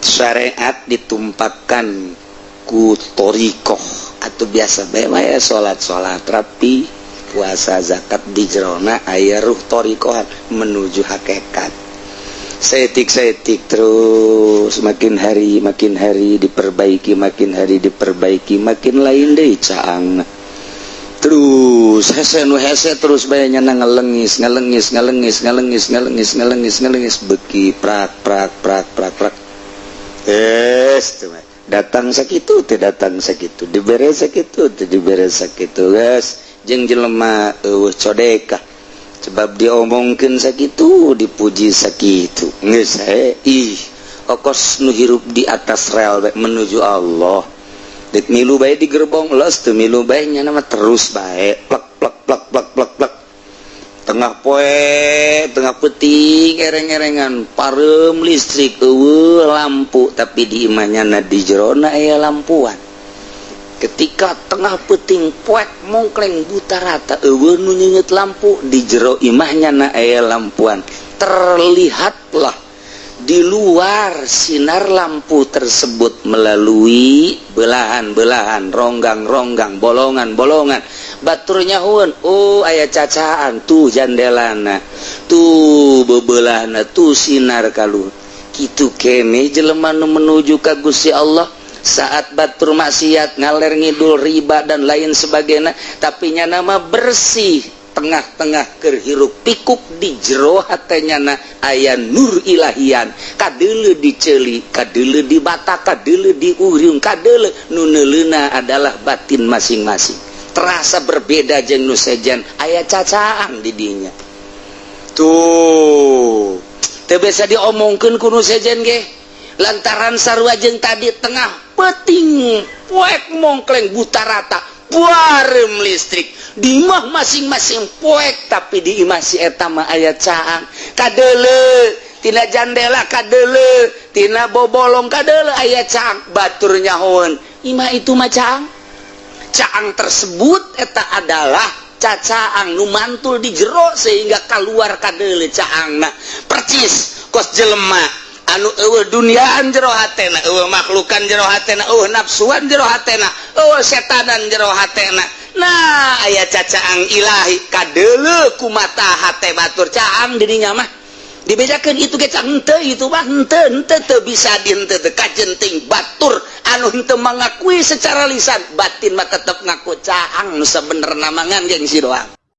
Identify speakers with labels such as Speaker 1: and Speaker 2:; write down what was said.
Speaker 1: Syariat ditumpakan ku thoriqoh atau biasa bae ya, salat, salat rapi, puasa, zakat, di jerona aya ruh thoriqohan menuju hakikat. Saeutik-saeutik terus, makin hari diperbaiki, makin hari diperbaiki, makin lain deh caang. Terus hese nu hese, terus bayanya ngalengis, ngalengis, ngalengis, ngalengis, ngalengis, ngalengis, ngalengis, beki prak prak prak prak prak. Es datang sakitu teh, datang sakitu, dibere sakitu teh, dibere sakitu, guys. Jeung jelema euweuh codeka, sebab diomongkeun sakitu, dipuji sakitu, geus ih okos nu hirup di atas rel menuju Allah. Dek milu bae di gerbong los, teu milu bae nya nama terus bae plek plek plek plek plek plek. Tengah poe, tengah peuting, ereng-erengan pareum listrik, euweuh lampu, tapi di imahnya na di jerona aya lampuan. Ketika tengah peuting, poek mongkleng, buta rata, euweuh nu nyeungeut lampu, di jero imahnya na aya lampuan. Terlihatlah di luar sinar lampu tersebut melalui belahan-belahan, ronggang-ronggang, bolongan-bolongan. Batur nyahueun, oh, aya cacaan tuh, jandelana tuh, bebelahna tuh, sinar kalu. Kitu kene jelema nu menuju ka Gusti Allah. Saat batur maksiat ngaler ngidul, riba dan lain sebagainya, tapi nya nama bersih. Tengah-tengah keur hiruk pikuk, di jero hatenya na aya nur ilahian, kadeuleu di ceuli, kadeuleu di bata, kadeuleu di uriung, kadeuleu nu neuleuna adalah batin masing-masing. Terasa berbeda jeung nu sejen, aya cacaan di dinya tuh. Teu bisa diomongkeun ku nu sejen ge, lantaran sarua jeung tadi, tengah peuting, poek mongkleng, buta rata, pareum listrik di imah masing-masing, poek, tapi di imah si eta mah aya caang, kadeuleu tina jandela, kadeuleu tina bobolong, kadeuleu aya caang. Batur nyahoeun, imah itu mah caang. Caang tersebut eta adalah cacaang nu mantul di jero sehingga keluar kadeuleu caangna. Percis kos jelema anu euweuh duniaan jero hatena, euweuh makhlukan jero hatena, euweuh nafsuan jero hatena, euweuh setanan jero hatena. Nah, aya cacaang ilahi, kadeuleu ku mata hate batur, caang dirinya mah. Dibedakeun itu ge henteu, itu mah henteu, henteu, teu bisa di henteu, teu kajenting batur anu henteu mengakui secara lisan, batin mah tetep ngaku caang. Nu sabenerna mah ngan gengsi doang.